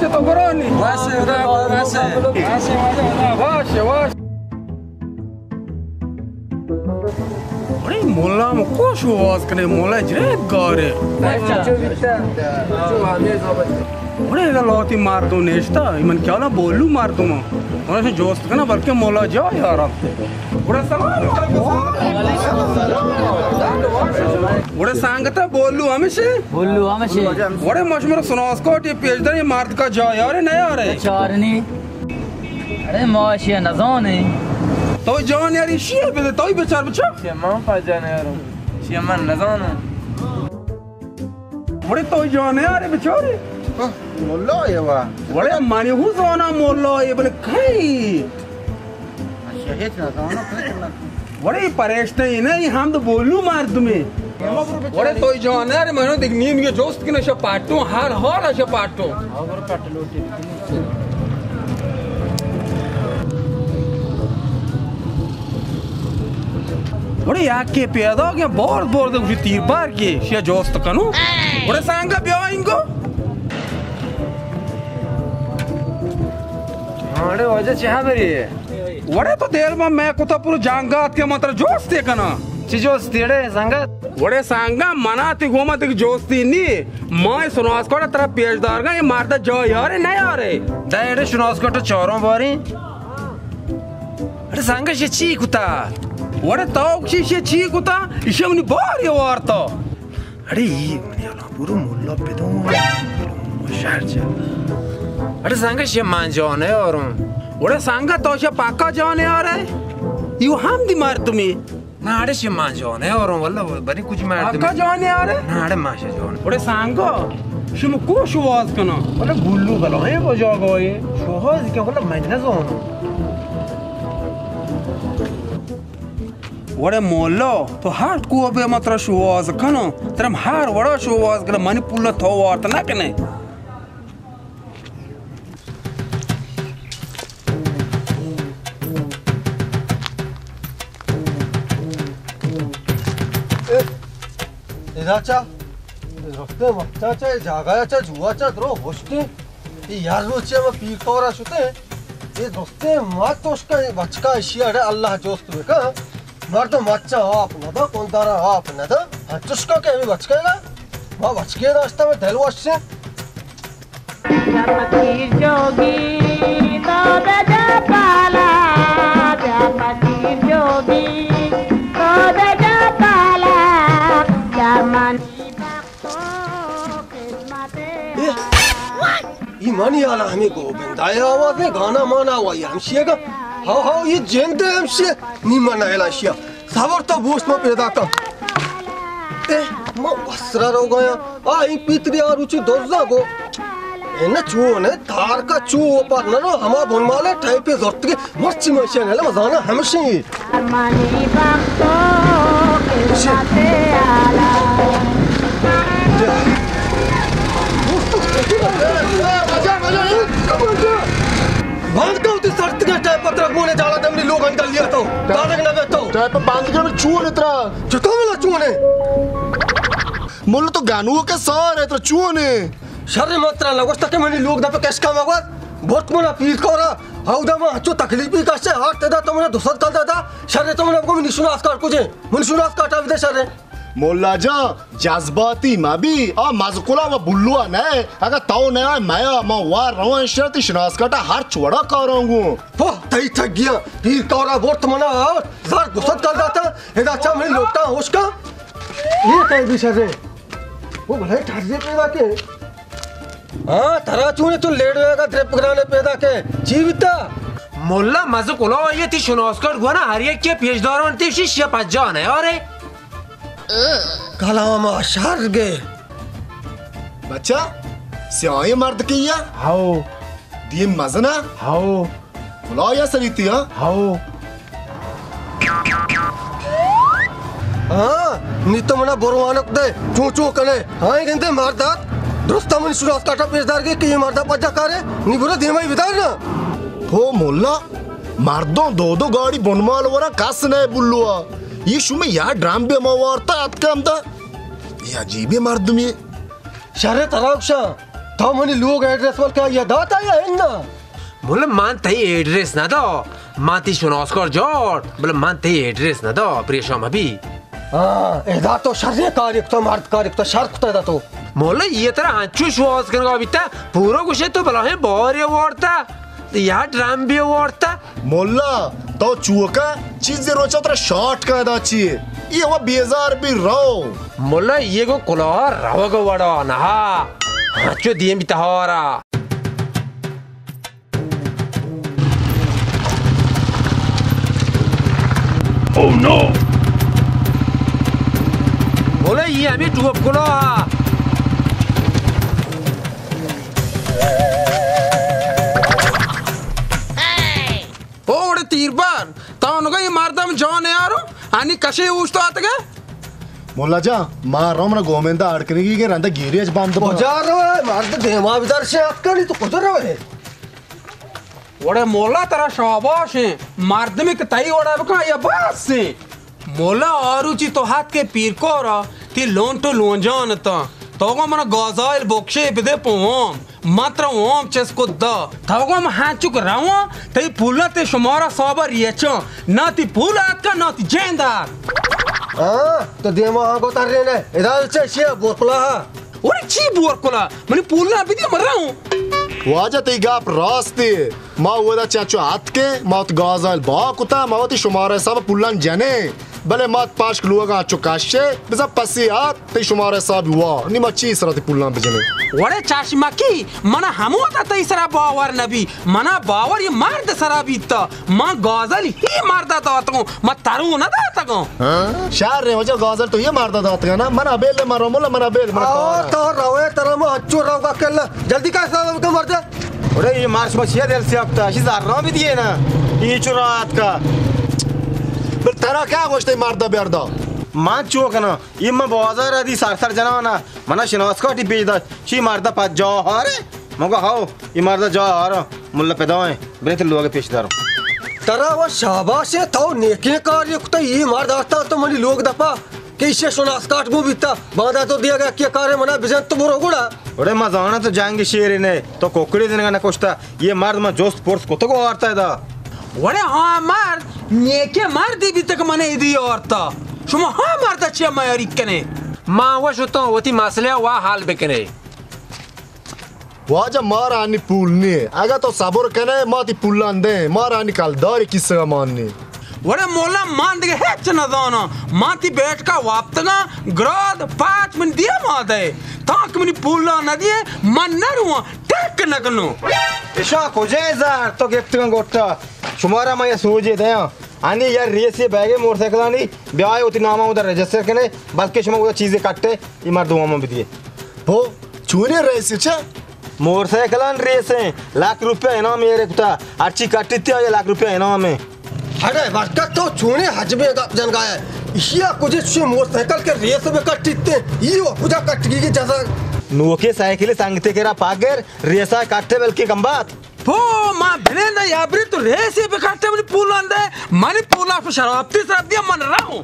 تو برانی. واش، خدا، واش. Wash, wash. اڑے مولا ہم کو شوہاز کنے، مولا جرے گارے. اڑے ادا لوتی مردم نیشتا، من خیالا بولو مردم. اونا سے جوست کنا بلکہ مولا جا یارا. گڑا سلام علیکم. گڑا سنگتا بولو ہمیشے؟ بولو ہمیشے. گڑا ما شمارا سناسکاٹ یہ پیش داریں، یہ مرد کا جا یارے نہ یارے؟ چارنی. اڑے ما اشیا نزانیں. تو جان یاری شیئے بدے، تو بچار بچا. شیئے من پا جان یاروں. شیئے من نزانوں. وڑے تو جانے آرے بچارے. ہاں، مولا اے وا. وڑے منی ہوں زانا مولا اے، بلے کئی؟ اچھا، ہیچ نہ زانا، کئی کرنا؟ وڑے پریشتے ہی نہیں، ہم تو بولو مردمے. وڑے تو جانے آرے، منو دیکھ نیم یہ جوست کی نشا پاٹوں، ہر حال نشا پاٹوں. گڑا یکے پیداک ایں، بورد بورد گوشی تیر بار کی، شیا جوست کنو. گڑا سانگا بیا اینگو. اڑے واجہ چہ ہبرے؟ وڑے تو دیر ما میں کتا پورا جانگات کے متر جوستے کنا. چی جوستی اڑے سانگا؟ وڑے سانگا منا تی گوما تی جوستی نی. ما سناسکوڑا ترا پیش دارگا، یہ مرد جا یارے نہ یارے؟ دا اڑے شناسکوٹ چاروں باری. اڑے سانگا شی چی کتا؟ وڑے تاو کشی شی چی کتا؟ ایشی منی باری وارتا. اڑے ای منی الان برو مولا بدون. شہر جا. اڑے سانگا شی من جانے آروں. وڑے سانگا تو شی پاکا جانے آرے؟ یو ہم دی مردمی. نہ، اڑے شی ما جانے آروں، واللہ بری کچھ مردم. اکا جانے آرے؟ نہ، اڑے ما شی جانے. اڑے سانگا، شما کو شواز کنا؟ اڑے بلو بلائیں بجا گوئے. شواز کیا، واللہ من نہ زانوں. وڑے مولا، تو ہر کو بے متر شواز کنو، ترم ہر وڑا شواز کنو، منی پول تو وارت نہ کنے. ادا چا، رفتے مکتا چا، جاگایا چا، جوا چا، درو ہوشتے. اے یار روچے ما پیر کورا شتے. اے دوستے ما توشکا، اے بچکا اشی اڑے اللہ جوست بکا. مردم مچا آپ ندا، کندارا آپ ندا. ہنچوشکا کہ ہمیں بچکا گا. ما بچکے داشتا میں دل وش سے. بیا پکیر جوگی، تو بجا پالا، بیا پکیر جوگی، تو بجا پالا، بیا منی بختو قسمت. اے، ای منی حالا ہمیں گوبندائے آواز ہے، گانا مانا ہوا یہ ہمشیے گا. ہاو ہاو، یہ جند ہے ہمشیے، نی من ایلا شیا. صبر تو بوشت ما پیدا کن. اے، ما وسرا رو گیا. آ، این پیتری آ روچی دوزا گو. اے نہ چون ہے، تار کا چو پر نہ رو، ہما بنمالے ٹائپے زرتگے، مرچی منشی نہ لے، مزانا ہمشی. منی بختو قسمت آلا. بند کن وتی سرتگیں ٹیپ ءَ، ترا گون ءَ جاڑا دمنی لوگ انگل لیا تو. دارگ نہ بیتو. ٹیپ بند کن، چون ءَ ترا؟ چتو ملا چون ءَ؟ ملا تو گنوک ءَ سار ءَ، ترا چون ءَ؟ شر، من ترا نہ گوشتا کہ منی لوگ دپ کشکا مگوز. برت منا پیر کورا. اودا ما ہچو تکلیفی کشے، ہر تدا تو منا دو سد کل دادا. شر، تو منا بگو منی شناس کارڈ کجے؟ منی شناس کارڈ ءَ بدے شر. ملا جان، جذباتی مبی، آ مزکلا و بلوا نہ، اگہ تو نہ آئے میا، ما وار روان شرطی شناس کٹا ہر چوڑا کاروں گوں. پہ تئی تھگیاں، پیر کورا برت منا آورت، زار دو سد کل داتا، ادا چا منی لوٹا ہوشکا. یہ کئی بھی شرے؟ وہ بھلائی ٹھرزے پیدا کے. ہاں، ترا چونے تو لیڈ ہوئے گا، درپ گرانے پیدا کے. چی بیتا؟ ملا مزکلا، یہ تی شناس کٹ گونا، ہر یک کے پیش داران تی شیشیا پجانے، آرے؟ کلام ءَ شر گے. بچہ، سیاہیں مرد کئی ءَ؟ ہاؤ. دیم مزن ءَ؟ ہاؤ. ملا یا سریتی ءَ؟ ہاؤ. ہاں، نی تو منا بروانک دے، چو چو کنے. ہاں، گندے مرد ات. درست من شروع کاٹا پیش دار گے کہ یہ مرد پجا کارے، نی برو دیمائی بدار نا. ہو ملا، مردوں دو دو گاڑی بنمال ورا کس نہ بلوا. یہ شما یا ڈرم بے ما وارتا اتکم دا. یہ عجیبی مردمی. شر تراکشا. تو منی لوگ ایڈریس بلکہ آئی ءَ داتا یا اناں؟ ملا من تئی ایڈریس نہ دا، من تئی شناسکار جاڑ، بلے من تئی ایڈریس نہ دا، پریشان مبی۔ ہاں، ادا تو شریں کارے کتا، مرد کارے کتا، شر کتا ادا تو۔ ملا یہ ترا انچو شواز کنگا بیتا، پورا گوشے تو بلاہیں بارے وارتا، یا ڈرم بی وارتا۔ ملا، تو چوکا چیزے روچا ترا شاٹ کا ادا چیے؟ یہ ہوا بیزار بی رو۔ ملا، یہ گو کلاہ روگ وڑا نہا۔ انچو دیم بی تہارا۔ Oh no! بولے، یہ ہمیں ٹوپ کلو ہا۔ او وڑے تیربار، تانگا یہ مردم جان یارو، انی کشے اوشتاتگے؟ مولا جان، ما رو منا گومندہ اڑ کنگی کہ رندا گیریج بند با۔ کجا روئے؟ مرد دیما بدار شے اتکنی تو کجا روئے؟ وڑے مولا ترا شاباش ایں، مردمے کہ تئی وڑا بکن یا بس ایں۔ مولا آروچی تو ہت کے پیرکورا تی لونٹ و لونجان تاں۔ تو گو منا گازائل بکشے بدے پہ وام۔ من ترا وام چست کت دا۔ تو گو من ہنچک رواں، تئی پولاں تی شمارا صابا ریچاں۔ نہ تی پول اتکا، نہ تی جند ات۔ ہاں، تو دیما ہاں گو ترین ہے۔ ادا چشیا بورکلا ہا۔ اوڑے چی بور کلا؟ منی پولاں بدی، من رہوں۔ واجہ تئی گپ راستے۔ ما اودا چنچو اتکیں، ما وت گازائل با کتا، ما وتی شمارہ حساب پولاں جنیں۔ بلے ما پشک لوگاں چو کشے، بزاں پسی آت، تئی شمارہ حساب وا۔ نی ما چی سرا تی پولاں بجنیں؟ وڑے چاشمکی، منا ہمودا تئی سرا باور نبی۔ منا باور یہ مرد سرا بیتا۔ من گازل ہی مردا داتگوں، من ترو نہ داتگوں۔ شر ایں واجہ، گازل تو یہ مردا داتگا نا؟ من ابیل، من رمول، من ابیل، من آ، کار۔ تو روے، ترا من انچو روگا کلا۔ جلدی کا حساب کن مردے۔ اڑے یہ مرش ما چیا دل سیاہ کتا، اشی زراں بھی دیے نا۔ یہ چو رات کا۔ بل ترا کیا گوشتے مردا بیاردا؟ من چو کنا، یہ من بازار دی سر سر جنانا، منا شناس کاٹی پیش داشت، چی مردا پجاہ ہارے؟ من گو ہاو، یہ مردا جاہ ہارا۔ ملا پدا ایں، بریں تی لوگ پیش داروں۔ ترا و شاباش ایں، تو نیکیں کارے کتا، ای مرد آرتا تو منی لوگ دپا کہ ایشی شناس کارڈ گوں بیتا، باندا تو دیگا یکی کارے منا بجن تو برو گڑا۔ اڑے ما زانا تو جنگ شیرے نے، تو کوکڑے دنگا نہ کشتا، یہ مرد ما جست پرس کتگ و آرتا ادا۔ وڑے ہاں مرد نیکیں مردی بیتا کہ منا ادی آرتا، شما ہاں مردا چیا میاری کنے؟ ما و شتوں وتی مسئلہ وا حل بکنے۔ واجہ، مارا انی پول نیے، اگاں تو صبر کنے ما تی پولاں دیں، مارا انی کلداری کیسگا مان نیے۔ وڑے مولا، من دگہ ہچ نزاناں، من تی بیٹکا وپتگاں، گراد پاچ من دیما دے، تانکہ منی پولاں ندیے من نرواں، ٹک نکنوں۔ اشاں کجے زہر تو گپتگاں گٹا؟ شمارا من یہ سوجے دیاں، انی یا ریسے بیگے موٹر سائیکلانی، بیائے وتی ناما اودا رجسٹر کنے، بلکہ شما اودا چیزے کٹے، یہ مردم ہم بدیے۔ ہو، چونیں ریسے چہ؟ موٹر سائیکلان ریس ایں، لکھ روپیہ انعام ایرے کتا، ہرچی کٹیت آئی لکھ روپیہ انعام ایں۔ اڑے برکت، تو چونیں حجمیں گپ جنگا ئے؟ اشیا کجے چشیں موٹر سائیکل کہ ریس بہ کٹیت، ای و کجا کٹگی کہ جزا۔ نوکیں سائیکل سنگتے کرا پاگر، ریسا کٹے بلکہ گمبات۔ پو، ما بنندہ یا بری تو ریسے بکٹے منی پولان دے، منی پولا پہ شراب تی سر دیا من رہوں۔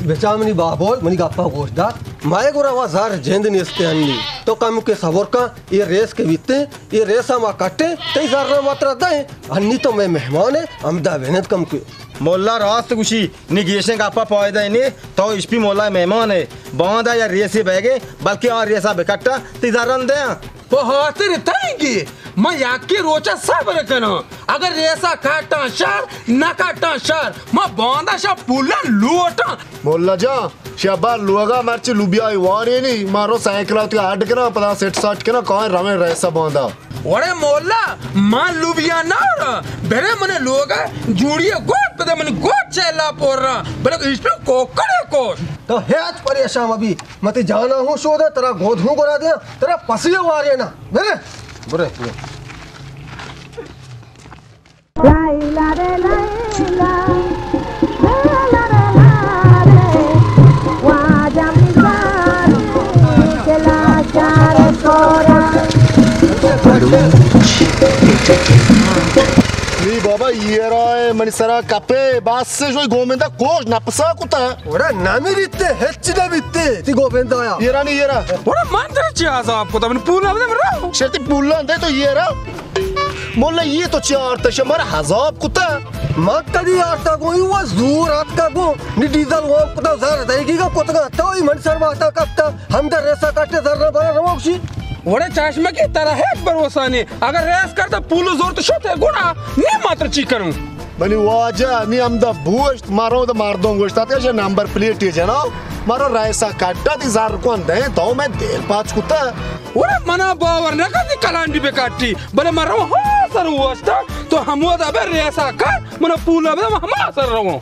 بچا منی بابول، منی گپا گوش دار۔ مائے گورا وا زر جند نیستے ہنی۔ تو کم کے صبر کن، یہ ریس کے بیتے، یہ ریسا ما کٹے، تئی زر ما ترا دیں۔ ہنی تو میں مہمان ہے، ہمدا بنند کم کے۔ مولا راست گوشی، نی گیشیں گپا پائدہ نی، تو اشپی مولا مہمان ہے۔ باندا یا ریسے بیگے، بلکہ آ ریسا بکٹا، تئی زرن دیں۔ پہ ہاتر تنگی، من یکے روچا صبر کناں۔ اگر ریسا کٹاں شر، نہ کٹاں شر، من باندا شا پولاں لوٹاں۔ مولا جان، شبار لوگا مرچی لوبیائی وارینی، من رو سائیکل آتی اڈ کناں، پدا سیٹ ساٹ کناں، کائیں رویں ریسا باندا۔ وڑے مولا، من لوبیا نہ وڑاں، برے منے لوگا جوڑی گوٹ پدے، منی گوٹ چیلا پوراں، بلے ایشتو کوکڑے کوش۔ تو ہیچ پریشان مبی، من تئی جانا ہوں شوداں، ترا گود ہوں گورا دیاں، ترا پسی واریناں۔ برے۔ برے، برے۔ نی بابا، ایرا منی سرا کپے، بس شوی گومندا کوش نپسا کتا۔ وڑا نمیریتے، ہچ نبیتے، تی گومندا یا۔ ایرانی ایرا۔ وڑا من ترا چی عذاب کتا، من پولا بدے مرا۔ شرطی پولا دے تو ایرا۔ مولا یہ تو چی آرتا شمار عذاب کتا۔ من کدی آرتا گو، یہ وا زور آتکا گو، نی ڈیزل وام کتا زر دیگی گا کتگا، تو ہی من سر ماتا کپتا، ہم در ریسا کٹے زر نہ بنا روکشی۔ وڑے چشمکی ترا ہیچ بھروسہ نہیں۔ اگر ریس کرتا پولو زور تو شتے گڑا نی ماتر چی کروں؟ منی واجہ نی ہمدا بوشت، مارو دا مردم گوشت، آتے شے نمبر پلیٹ یہ جناو، مارو ریسا کٹا دی زر کون دے، تو میں دیر پاچ کتا۔ وڑے منا باور نہ کرتی کلانڈی بے کٹی، بلے مارو ہا سر وشتا، تو ہمودا بے ریسا کٹ، منا پولا بے ہما سر رو۔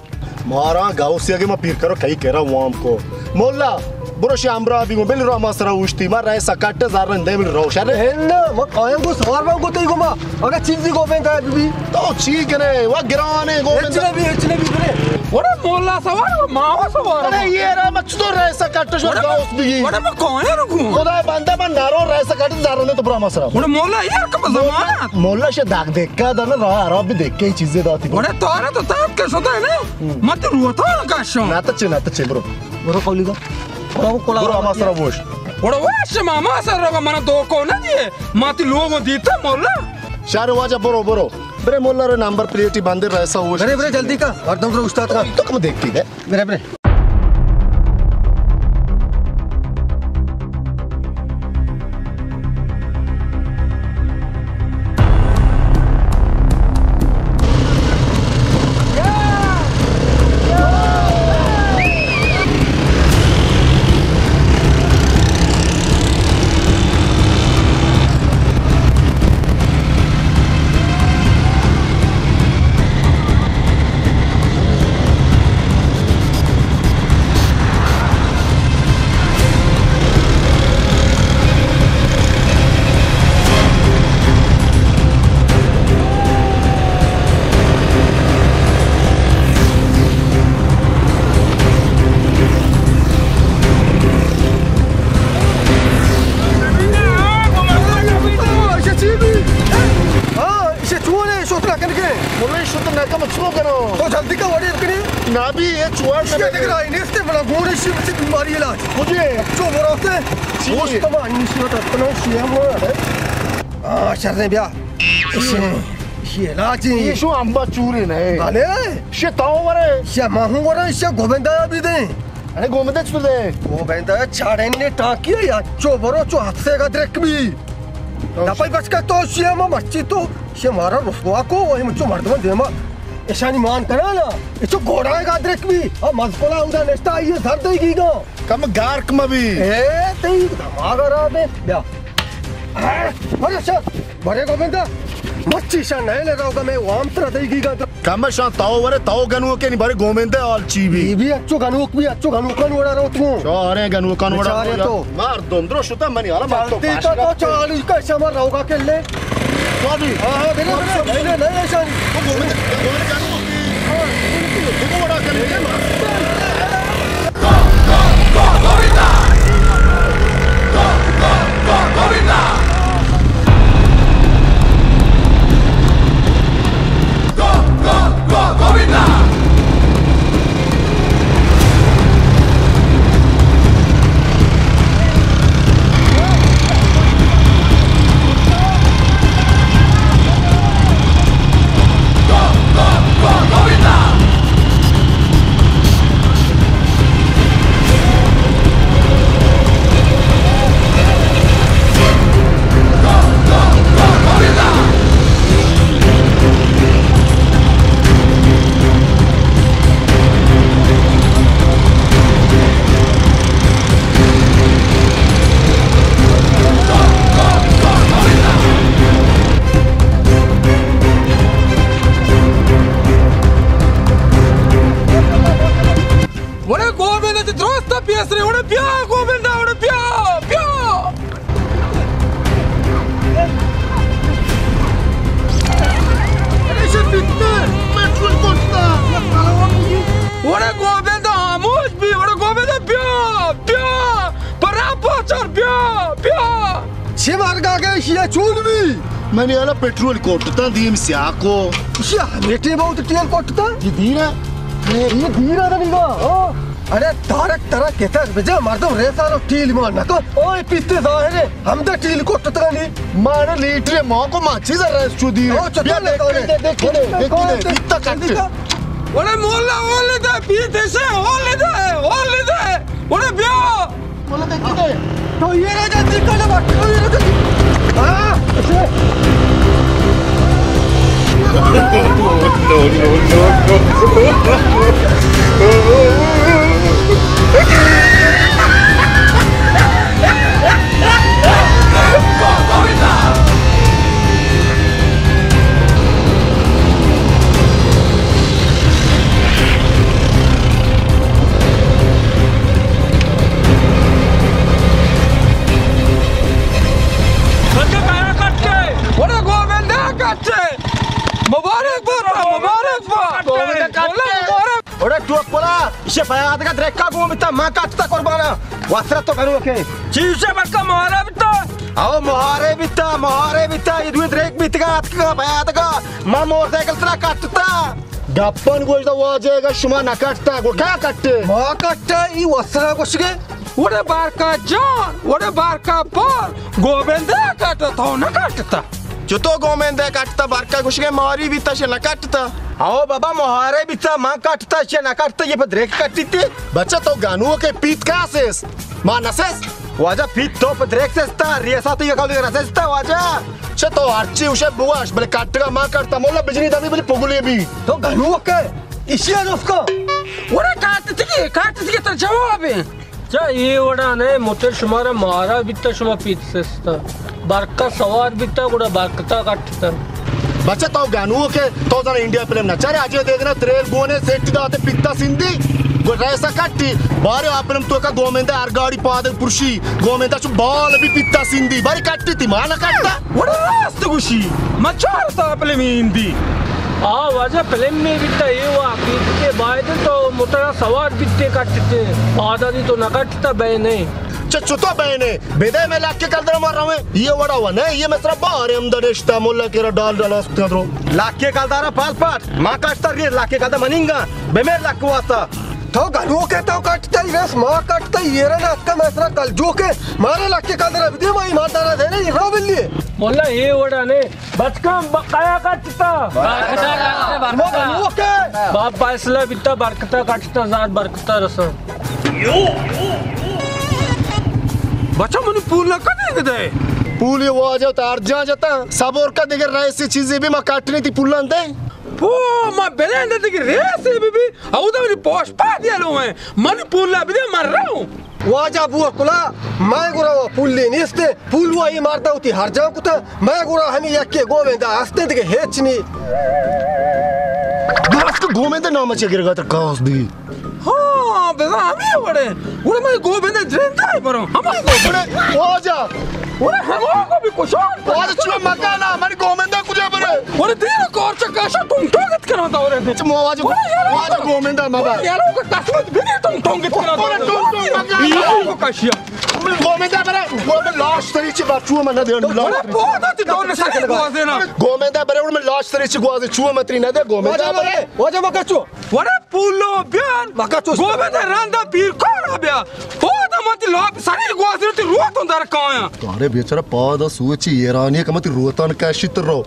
مارا گاؤسی اگے ما پیر کرو کئی کرا وام کو۔ مولا، برو شی امرا بی گو، بل رو ما سرا اوشتی، ما رئیسا کٹ زارن دے بل رو شر۔ ہن، ما کایم گو سوار بان گو تئی گو ما، اگا چیزی گو بین دای بی۔ تو چی کنے، وا گرانے گو بین۔ ہچ نبی، ہچ نبی بلے۔ وڑا مولا سوار، ما وا سوار۔ ارے یہ را ما چطور رئیسا کٹ شو وڑا گاؤس بی۔ وڑا ما کایم رو گو۔ خدا بندہ من نارو رئیسا کٹ زارن تو برا ما سرا۔ وڑا مولا یار کب زمانہ۔ مولا شے داغ دیکھا دا نا، راہ عرب بھی دیکھ کے چیزیں داتی۔ وڑا تارا تو تات کے شتا ہے نا۔ مت روتا کشاں۔ نہ تچے، نہ تچے، برو۔ برو قولی دا۔ برو کلا برو، ہما سرا بوش۔ وڑا وش ماما سر روگا منا دھوکو نہ دیے۔ ماتی لوگوں دیتا مولا۔ شار واجہ برو، برو۔ برے مولا رو نمبر پلیٹی بندے رئیسا ہوش۔ برے، برے، جلدی کا۔ ہر دم رو استاد کا۔ تو کم دیکھتی ہے۔ برے، برے۔ ہاں، ایشی چون اے شوترا کنگے؟ مولا شوتر نہ کم چو کنو۔ تو جلدی کا وڑی کنی۔ نہ بی اے چوار ایشی نہ دگرا نیستے بلا گوڑے شی بچی بیماری علاج۔ مجھے۔ چو بروتے۔ چی؟ گوشت ما انیشی وتا کنو شی ہم۔ ہاں، شر نے بیا۔ ایشی، ایشی علاج ہی۔ ایشو امبا چوری نہیں۔ بلے۔ شی تاو ورے۔ شی ماہوں ورے، شی گوبندہ بی دے۔ ارے گوبندہ چطور دے؟ گوبندہ چاڑے نے ٹانکی یا چو برو چو حادثے کا درک بی۔ دپائی بچ کا تو شی ما مرچی تو شی مارا رسوا کو وہی مچو مردم دیما۔ ایشانی مان کنا نا۔ ایشو گھوڑا کا درک بی۔ آ مزکلا اودا نشتا آئیے سر دے گی گا۔ کم گارک مبی۔ اے تئی دماغ خراب ہے۔ بیا۔ ارے شا، برے گوبندا۔ مچی شا نئے لے رہو گا میں وام ترا دئی گی گا۔ کم شان تاو ورے تاو گنوکے نی برے گومندے آل چی بی۔ بی بی اچو گنوک بی اچو گنوکان وڑا رو تو۔ چارے گنوکان وڑا بیچارے رو تو۔ مار دندرو شتا منی حالا مار تو چالتی کا پاشکا۔ تو چالی کا شما روگا کے لے۔ تو بی۔ ہاں، ہاں، بنے، بنے، بنے، نہیں، ایسا نہیں۔ تو گومندے، گومندے گنوک بی۔ ہاں، تو وڑا کے لے مار۔ وڑے گوبند ءَ چہ درست ءَ پیسرے، وڑے بیا گوبند ءَ، وڑے بیا، بیا۔ وڑے گوبند ءَ ہاموش بی، وڑے گوبند ءَ بیا، بیا۔ پرا پوچر بیا، بیا۔ چی مرگا گئے اشیا چون بی؟ منی حالا پٹرول کوٹتا دیم سیاکو۔ اشیا ہمے ٹیم اوت ٹیل کوٹتا؟ یہ دیر ہے۔ یہ دیر ہے نگا، ہاں۔ اڑے تارک ترا کتر بجا مردم ریسا رو ٹیل مان نکو۔ اوئے پیتے ظاہر ہے، ہم دا ٹیل کوٹتا نی۔ مارا لیٹر ماں کو ماچی ذرا اس چو دیر۔ او، چطور بیا دیکھ کے دے، دیکھ کے دے، دیکھ کے دے، پیتا کٹ۔ اڑے مولا، اولے دے، پیتے سے، اولے دے، اولے دے۔ اڑے بیا۔ تو یہ رہ جا، دیکھ لے بات، تو یہ رہ جا۔ ہاں، اسے۔ No, no, no, no. اڑے گووندا کٹے۔ مبارک بات، مبارک بات۔ گووندا کٹے۔ مبارک۔ اڑے ٹوپلا، اسے پیادگا درکا گون بیتا، ما کٹتا قربانا۔ واسرا تو کرو کے۔ چیزے برکا مہارے بیتا۔ او مہارے بیتا، مہارے بیتا، یہ دوی دریک بیتگا، اتکا پیادگا۔ ما موٹر سائیکل ترا کٹتا۔ گپن گوش دا واجہ، اگا شما نہ کٹتا، گڑا کیا کٹے؟ ما کٹتا، ای وسرا گوشگے۔ وڑے بارکا جان، وڑے بارکا پار، گوبندے کٹتا، تو نہ کٹتا۔ چتو گوبندے کٹتا، بارکا گوشگے ماری بیتا، شے نہ کٹتا۔ او بابا، مہارے بیتا، ما کٹتا، شے نہ کٹتا، یہ پہ دریک کٹیتے۔ بچہ تو گنوکے پیت کاسس، ما نسس۔ واجہ پیت تو پہ دریک سستا، ریسا تو یہ کالی رسستا واجہ۔ چہ تو ہرچی اوشے بگوش، بلے کٹگا ما کٹتا، مولا بجنی دمی بلے پگلی بی۔ تو گنوکے، اشیا نسکا۔ وڑا کٹتگی، کٹتگی تر جواب ہے۔ چا اے وڑا نہ، متر شمارا مارا بیتا، شما پیت سستا۔ برکا سوار بیتا، گڑا برکتا کٹتا۔ بچہ تو گنوکے، تو زن انڈیا فلم نہ چارے، اجے دیگنا تریل گونے سیٹ داتے پیتا سندی، گو ریسا کٹی، بارے آ فلم تو کا گومندا ہر گاڑی پادگ پرشی، گومندا چو بال بھی پیتا سندی، باری کٹی تی مانا کٹتا۔ وڑا راست گوشی، ما چار تا فلم ہندی۔ آ واجہ فلم میں بیتا اے وا پیت کے باید تو مترا سوار بیتے کٹتے، پادانی تو نہ کٹتا بہنے۔ چہ چتو بہنے؟ بدے میں لکے کلدر مر رویں۔ یہ وڑا و نہ، یہ میں سرا بار ہم دنشتا، مولا کے را ڈال ڈال است درو۔ لکے کلدارا پال پاٹ، ما کاشتا ریس لکے کلدار منینگا، بے میں لک واسطہ۔ تو گنوکے تو کٹتا ریس، ما کٹتا یہ را ناتکا میں سرا کل جو کے، مارا لکے کلدار بدے، ما ایماندارا دے نہیں، رو بلی۔ مولا یہ وڑا نے، بچکم بقایا کٹتا۔ ما گنوکے۔ باب فیصلہ بیتا برکتا کٹتا، زار برکتا رسا۔ بچا منی پول نہ کدے گدے۔ پولی واجہ تو ہر جا جتا۔ صبر کا دیگر رئیسی چیزی بھی ما کٹنی تی پولان دے۔ پو ما بلند دیگر رئیسی بھی بھی۔ او دا منی پوش پا دیا لو ہے۔ منی پول نہ بدے من رو۔ واجہ بو کلا، مئے گورا پولی نیستے۔ پول وائی مارتا ہوتی ہر جا کتا۔ مئے گورا ہمی یکی گوویندا ہستے دیگہ ہچ نی۔ درست گوویندا نام چے گرگا تر کاس دی۔ ہاں، بزاں ہمے وڑے۔ گڑا من گوبند ء جندا ء براں۔ ہما گوبند۔ اڑے واجہ۔ اڑے ہما کو بھی کشان۔ واجہ چو مکانا، من گوبند ء کجا برے؟ اڑے دیر کور چا کاشا ٹونگ ٹونگ ات کناں دورے دے۔ چہ مو واجہ، اڑے یار، واجہ گوبند ء مبا۔ اڑے یار، کو قسمت بھی نہیں ٹونگ ٹونگ ات کناں دورے۔ اڑے ٹونگ ٹونگ مکانا۔ یار کو کاشیا۔ گوبند ء برے، گوبند لاش تری چی بچو من نہ دے۔ اڑے پودا تی دون سر گوازے نا۔ گوبند ء برے، اڑے من لاش تری چی گوازے، چو متری نہ دے، گوبند ء برے۔ واجہ مکچو۔ وڑے پولو بیان۔ مکا چست۔ گوبند رندا پیر کورا بیا۔ پودا متی لاپ سری گوازی تی روتون در کایا۔ تو ارے بیچارہ پادا سوچی ایرانی کمتی روتان کشی تر رو۔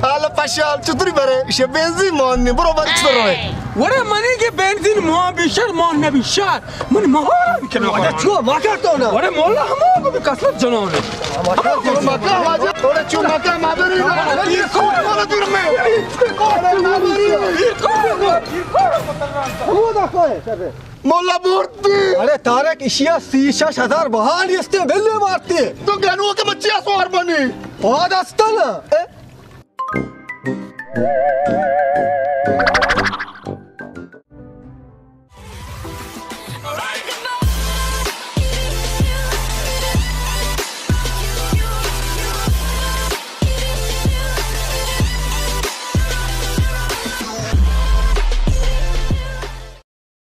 حالا پشال چطوری برے؟ شے بنزین مان نی، برو بری چطور روے؟ وڑے منی کے بنزین مان بیشر، مان نبی شر۔ من مہارا بکنم۔ واجہ چو ما کرتو نا؟ اڑے مولا ہمو کو بھی کسمت جنون۔ مکہ واجہ، اڑے چو مکہ ما بری نا۔ اڑے دیر کو، اڑے دیر میں۔ اڑے ما بری۔ دیر کو، دیر کو۔ ہمو دا کوئے، سر۔ مولا بورتی۔ اڑے طارق اشیا سی شش ہزار بہانی استے بلے مارتی۔ تو گنو کے بچے سوار بنی۔ پاد استل۔ اے؟